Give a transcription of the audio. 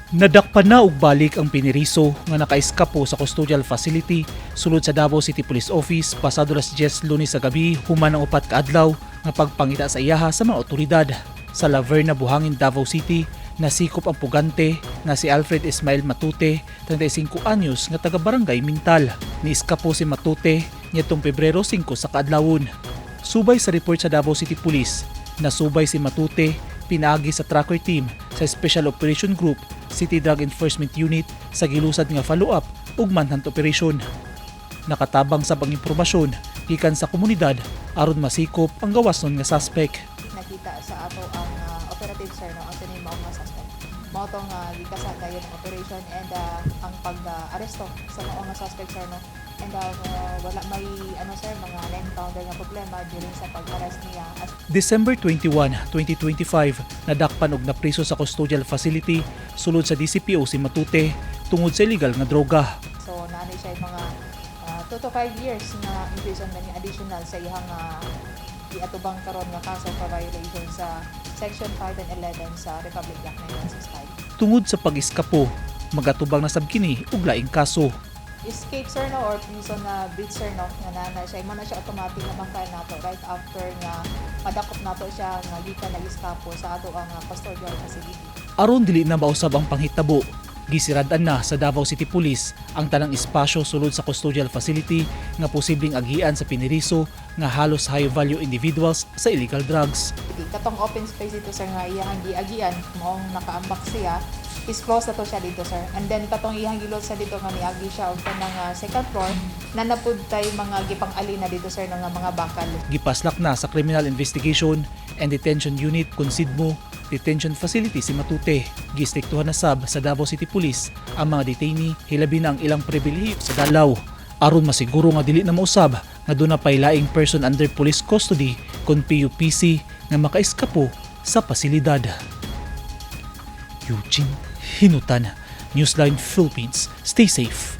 Nadakpan na og balik ang piniriso nga nakaiskapo sa custodial facility sulod sa Davao City Police Office pasado alas 10 Lunes sa gabi human ang 4 ka adlaw nga pagpangita sa iyaha sa mga otoridad. Sa Laverna, Buhangin, Davao City, nasikop ang pugante nga si Alfred Ismail Matute, 35 anyos, nga taga Barangay Mintal. Niiskapo si Matute niadtong Pebrero 5 sa kaadlawon. Subay sa report sa Davao City Police, nasubay si Matute pinaagi sa tracker team sa Special Operation Group City Drug Enforcement Unit sa gilusad nga follow-up ug manhunt operation. Nakatabang sab ang impormasyon gikan sa komunidad aron masikop ang gawasnon nga suspect. Nakita sa ato ang operative, sir, no, ang tini mao nga suspect. Mao tong gikasa dayon ang operation and ang pag-aresto sa mao nga suspect, sir, no. And wala may ano, sir, mga na-encounter nga problema during sa pag-arrest niya as December 21, 2025, nadakpan og napriso sa custodial facility sulod sa DCPO si Matute tungod sa illegal nga droga. So naa ni siya mga 2 to 5 years nga imprisonment nga additional sa iyang giatubang karon nga kaso for violation sa Section 5 and 11 sa Republic Act 9165. Tungod sa pag-iskapo, magatubang na sab kini og laing kaso. Escape, sir, no, or prison na breach, sir, no, nga naa na siya mo na siya automatic na ma-file nato right after nga madakop nato siya nga gikan nag-eskapo sa ato ang custodial facility. Aron dili na mausab ang panghitabo, gisirad-an na sa Davao City Police ang tanang espasyo sulod sa custodial facility nga posibleng agian sa piniriso nga halos high value individuals sa illegal drugs. Katong open space dito, sir, nga iyang giagian maong nakaambak siya is close na to siya dito, sir. And then katong iyang gilot sa dito nga niagi siya og kanang second floor na napud tay mga gipang-ali na dito, sir, nga mga bakal. Gipaslak na sa Criminal Investigation and Detention Unit Considmo Detention Facility si Matute. Gistriktuhan na sab sa Davao City Police ang mga detainee, hilabi na ang ilang pribilehiyo sa dalaw, aron masiguro nga dili na mausab nga duna pay laing person under police custody kon PUPC nga makaiskapo sa pasilidad. Eugene Hinutan, Newsline Philippines. Stay safe.